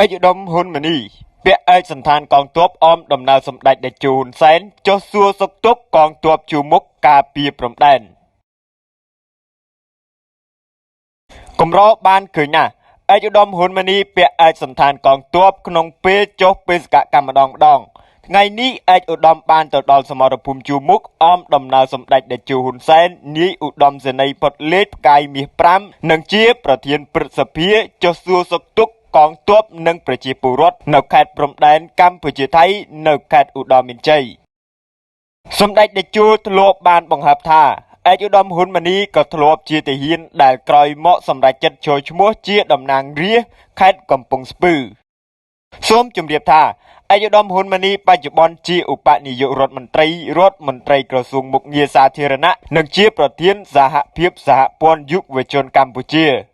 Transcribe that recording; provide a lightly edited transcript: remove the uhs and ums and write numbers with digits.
ឯកឧត្តមហ៊ុនម៉ាណីពាក់ឯកសណ្ឋានកងទ័ពអមដំណើរសម្ដេចតេជោហ៊ុនសែនចុះសួរសុខទុក្ខកងទ័ពជួរមុខការពារព្រំដែនកម្របានឃើញណាស់ឯកឧត្តមហ៊ុនម៉ាណីពាក់ឯកសណ្ឋានកងទ័ពក្នុងពេលចុះបេសកកម្មម្ដងម្ដងថ្ងៃនេះឯកឧត្តមបានទៅដល់សមរភូមិជួរមុខអមដំណើរសម្ដេចតេជោហ៊ុនសែននាយឧត្តមសេនីយ៍ផុតលេខផ្កាយមាស5និងជាប្រធានព្រឹទ្ធសភាចុះសួរសុខទុក្ខកងទ័ពនិងប្រជាពលរដ្ឋនៅខេត្តព្រំដែនកម្ពុជាថៃនៅខេត្តឧត្តរមានជ័យសម្ដេចតេជោធ្លាប់បានបង្ហើបថាឯកឧត្តមហ៊ុនម៉ាណីក៏ធ្លាប់ជាទាហានដែលក្រោយមកសម្រេចចិត្តចូលឈ្មោះជាតំណាងរាស្ត្រខេត្តកំពង់ស្ពឺសូមជម្រាបថាឯកឧត្តមហ៊ុនម៉ាណីបច្ចុប្បន្នជាឧបនាយករដ្ឋមន្ត្រីរដ្ឋមន្ត្រីក្រសួងមុខងារសាធារណៈនិងជាប្រធានសហភាពសហព័ន្ធយុវជនកម្ពុជា។